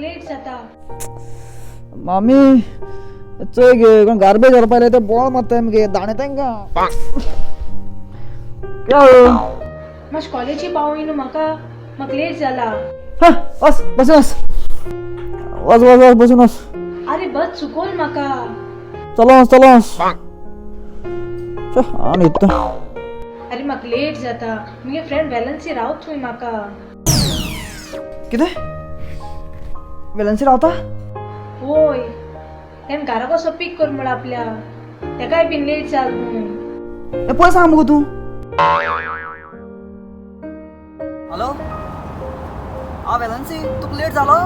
म्हाका लेट जाता. मामी चोय गे, कोण गार्बेज व्हरपा येयले ते बोळ मारताय मगे, दाणे तांकां. मातशें कॉलेजी पावय न्हू म्हाका, म्हाका लेट जाला. हा, वच बसून वच, वच वच वच बसून वच. अरे बस चुकोल म्हाका. चलो चलो. आनी येता. अरे म्हाका लेट जाता, मुगे फ्रेंड वेलन्सी रावत थंय म्हाका. कितें वेलन्सी रावता? वोय, तेणें घरा कसो पीक कर म्हळ्यार आपल्या तेकाय बीन लेट जाल म्हणून. हे पळय सांग मुगो तूं. हॅलो, हां वेलन्सी, तुका लेट जालो?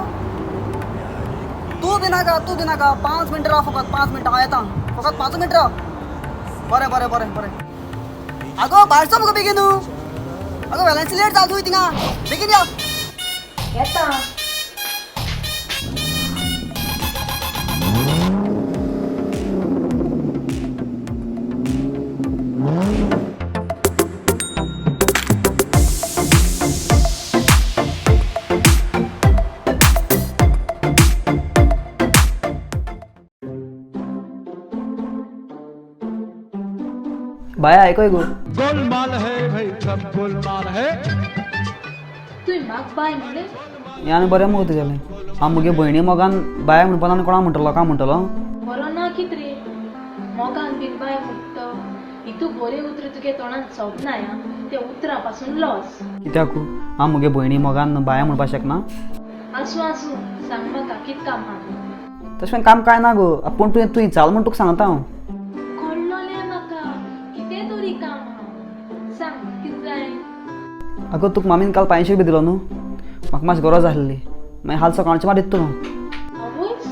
तूं बी नाका, तूं बी नाका. 5 मिनटां राव, फकत 5 मिनटां. हांव येता, फकत 5 मिनटां राव. बरें बरें बरें बरें. आगो भायर सर मुगो बेगीन. आगो वेलन्सी लेट जाल तुवें थिंगा, बेगीन यो. येता. बाय आयकोय गो. गोलमाल है भाई, सब गोलमाल है. तुवें म्हाका बाय म्हणलें? हें आनी बरें मुगो तुगेलें. हांव मुगे भयणी मोगान बाय म्हणपा आनी कोणा म्हणटलो, लोकांक म्हणटलो? बरो ना कित रे मोगान बीन बाय म्हणटा. हितू बरें उतरां तुगे तोंडान सोबनाय आं, ते उतरां पासून लॉस. कित्याकू हांव मुगे भयणी मोगान बाय म्हणपा शकना? आसूं आसूं, सांग म्हाका कित काम आहा. तशें काम कांय ना गो, पूण तुवें तूं विचारलें म्हूण तुका सांगता हांव. कळ्ळोलें म्हाका, कितें तरी काम आहा. सांग कित जाय. आगो तुका मामीन काल 500 रुपया दिलो न्हू, म्हाका मातशी गरज आसली, मागीर हाल सकाळचें मात दिता तूं. आवयस,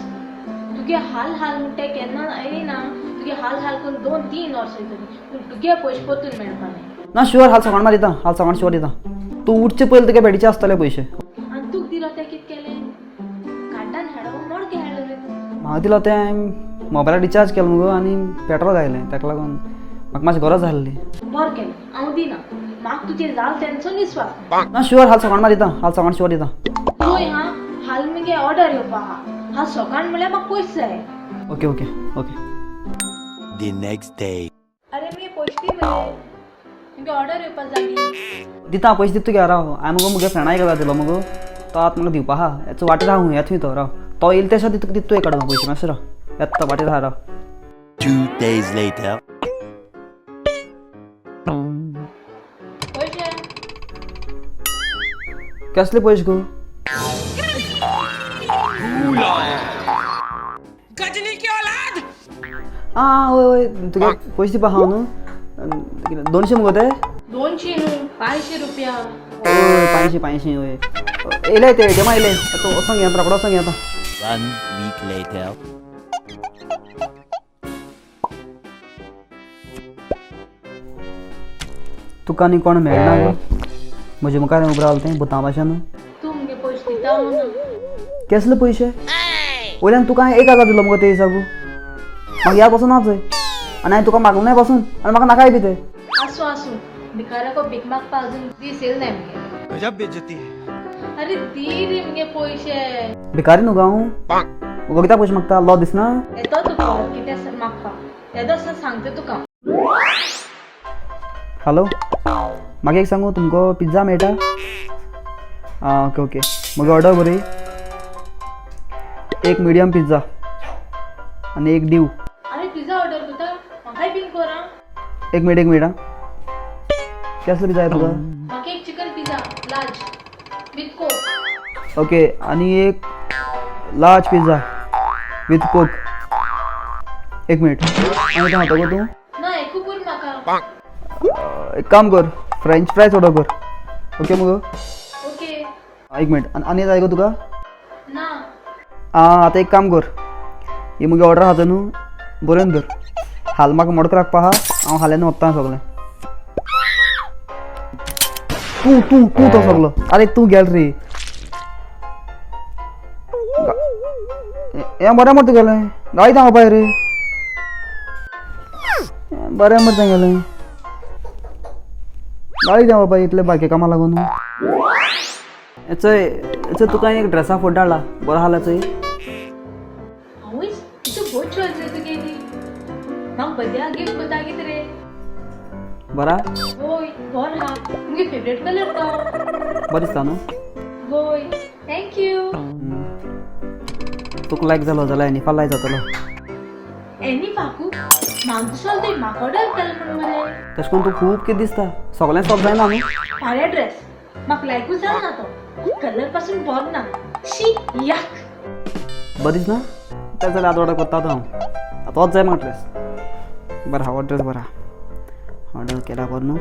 तुगे हाल हाल म्हणटा केन्ना येना. तुगे हाल हाल करून 2-3 वर्सां वयतलीं, पूण तुगे पयशे परतून मेळपा नाय. ना शुअर, हाल सकाळ मात दिता, हाल सकाळ शुअर दिता. तूं उठचे पयलीं तुगे पेडीचे आसतले पयशे. आनी तुका दिलो तें कितें केलें? कार्डान हाडो मोडके हाडलो रे तूं? म्हाका दिलो तें मोबायलाक रिचार्ज केलो मुगो आनी पेट्रोल घायलें, ताका लागून म्हाका मातशी गरज आसली. बरें केलें, हांव दिना. म्हाका तुजेर जाल तेंचो विस्वास ना. ना शुअर, हाल सकाळ मात दिता, हाल सकाळ शुअर दिता. चोय हां, हाल मुगे ऑर्डर येवपा आहा, हाल सकाळ म्हळ्यार म्हाका पयशे जाय. Okay okay okay. The next day. अरे मुगे पयशे दी मरे, मुगे ऑर्डर येवपा जाली. दिता पयशे दिता तुगे, राव. हांवें मुगो मुगे फ्रेंडा एक दिलो मुगो, तो आतां म्हाका दिवपा आहा. हेचो वाटेर आहा येता थंय तो, राव. तो येयलो तेशा दिता तुका काडून पयशे. मातशें राव, येता तो वाटेर आहा, राव. 2 days later. पयशे. कसले पयशे गो? आं हय हय, तुगे पयशे दिवपा आहा न्हू, 200 मुगो ते? 200 न्हू, 500 रुपया. हय 500 500 हय. येयले ते एटीएमा येयले, आतां वचोंक येता, रोकडो वचोंक येता. 1 week later. तुका आनी कोण मेळना गो म्हजे मुखार उबो रावलें तें भुतां भाशेन? तूं मुगे पयशे दिता ना? केसले पयशे? वयल्यान तुका हांवें 1000 दिलो मुगो ते दिसा गो, म्हाका याद पासून ना चोय, आनी हांवें तुका मागलें नाय पासून, आनी म्हाका नाकाय बी ते. आसूं आसूं, भिकाऱ्याको भीक मागपा अजून दीस येयले नाय मुगे. गजब बेइज्जती है. अरे दी रे मुगे पयशे. भिकारी न्हू गो हांव, मुगो कित्याक पयशे मागता? लॉ दिसना? येतो तुका कितें मागपाक, येदो सांगता तुका. हॅलो, म्हाका एक सांगू, तुमकां पिझ्झा मेळटा? आं ओके ओके, म्हगे ऑर्डर बरी, एक मिडियम पिझ्झा आनी एक डीव. अरे पिझ्झा ऑर्डर करता, म्हाकाय बीन कर आं. एक मिनट एक मिनट आं. केसलो पिझ्झा जाय तुका? म्हाका एक chicken pizza large with coke. Okay, आनी एक लार्ज पिझ्झा विथ कोक. एक मिनट, आनी कितें खाता गो तूं? ना एकू पुरो म्हाका. एक काम कर, फ्रेंच फ्रायज ऑर्डर कर. ओके मुगो? ओके. एक मिनट, आनी जाय गो तुका? ना. आं आतां एक काम कर, ही मुगे ऑर्डर आहा न्हू बरोवन धर. हाल म्हाका मोडक राखपा आहा, हांव हाल्यान वता सगळें. तूं तूं तूं तो सगलो. आरे तूं गेल रे, हें बरें मरे तुगेलें, गाळी हांव बाय रे, बरें मरे तेगेलें, गाळी दी बाबा इतले बाकी कामां लागून. चोय चोय तुका एक ड्रेसा फोटो धाडला, बरो आहा चोय. आवयस, तूं भोव चॉयस रे तुगेली. म्हाका बद्या गिफ्ट कोता कितें रे? बरा? वोय बरो आहा, तुगे फेवरेट कलर तो. बरें दिसता न्हू? वोय thank you. तुका लायक जालो जाल्यार एनिफा लायक जातलो. एनिफाकू म्हाका दिसलो तुवें म्हाका ऑर्डर केलो म्हूण मरे. तशें करून तूं खूब कितें दिसता, सगळें सोप जायना न्हू? फाल्यां ड्रेस म्हाका लायकूच जालो ना तो, कलर पासून बरो ना. शी याक. बरें दिसना? तें जाल्यार आतां ऑर्डर करता तो हांव. आतां तोच जाय म्हाका ड्रेस. बरें हा, हो ड्रेस बरो आहा, ऑर्डर केला बरो न्हू?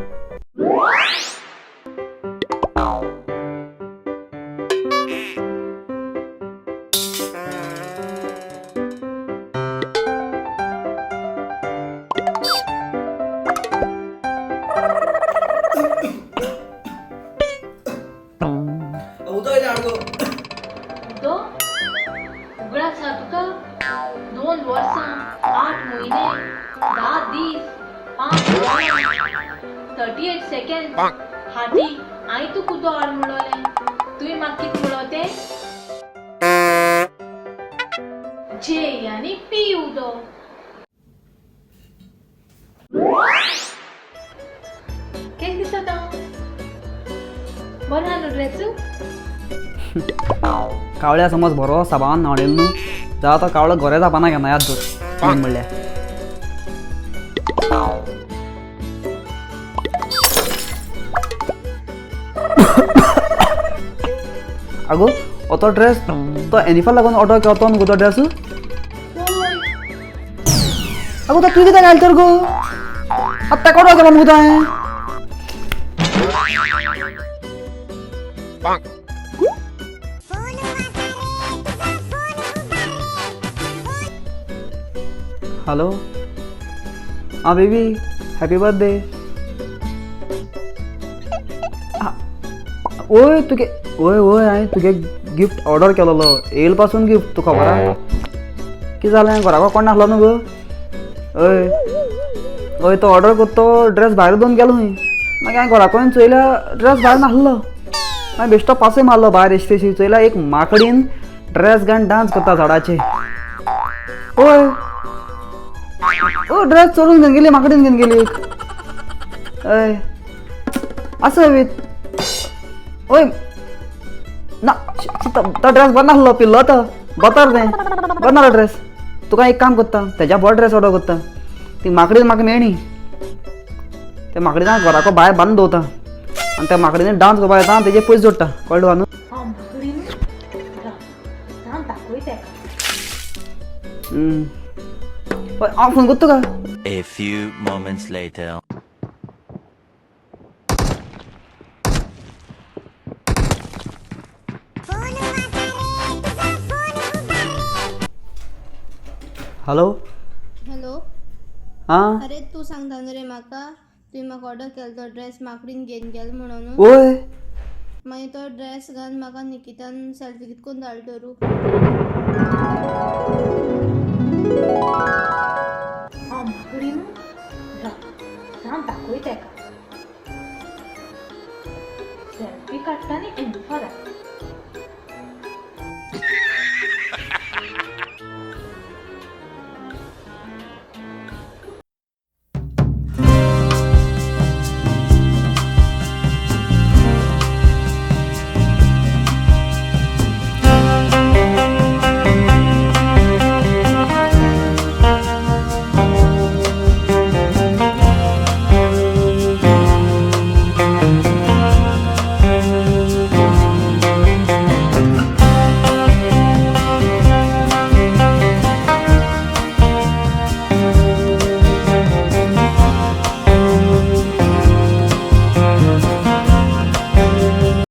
तो उगडास आसा तुका? 2 वर्सां 8 म्हयने 10 दीस 5 वरां 38 सेकंड हाटी हांवें तुका उदो हाड म्हणलोलें, तुवें म्हाका कितें म्हणलो तें? जे आनी पी उदो. केश दिसता? बरो आहा न्हू ड्रेस? कावळ्या समज बरो साबान न्हावडेल न्हू जाल्यार तो कावळो गोरे जावपाना केन्ना, याद दवर. मेन म्हणल्यार आगो हो तो ड्रेस तो एनिफा लागून ऑर्डर केलो तो न्हू तो ड्रेस? आगो तो तुवें कित्याक घाल तर गो? आतां ताका ऑर्डर केलो मुगो तो हांवें. हॅलो आं बेबी, हॅपी बर्थडे. ओय तुगे ओय ओय हांवें तुगे गिफ्ट ऑर्डर केलोलो, येयल पासून गिफ्ट तुका खबर आहा? कितें जालें घराको कोण नासलो न्हू गो? हय हय तो ऑर्डर करता तो ड्रेस भायर दवरून गेलो खंय. मागीर हांवें घरा कडेन चोयल्यार ड्रेस भायर नासलो. मागीर बेश्टो पासय मारलो भायर एश तेशी, चोयल्यार एक माकडीन ड्रेस घालून डांस करता झाडाचेर. ओय ओ ड्रेस चोरून घेवन गेली, माकडीन घेवन गेली एक. हय आसा वीत. ओय ना तो ड्रेस बरो नासलो, पिल्लो तो बतर तें बरो नासलो ड्रेस. तुका एक काम करता, तेज्या बरो ड्रेस ऑर्डर करता. ती माकडीन म्हाका मेळ्ळी, त्या माकडीन हांव घराको भायर बांदून दवरता आनी त्या माकडीन डांस करपाक येता आनी तेजे पयशे जोडटा, कळ्ळें तुका न्हू? हांव माकडी न्हू, राव दाखय तेका. हय हांव फोन करता तुका. A few moments later. Hello. Hello. आं अरे तूं सांगता न्हू रे म्हाका, तुवें म्हाका ऑर्डर केलो तो ड्रेस माकडीन घेवन गेलो म्हणून. ओय मागीर तो ड्रेस घालून म्हाका निकितान सेल्फी कितें करून धाडलो तर. हांव माकडी न्हू, राव राव दाखय तेका. सेल्फी काडटा न्ही एनिफा.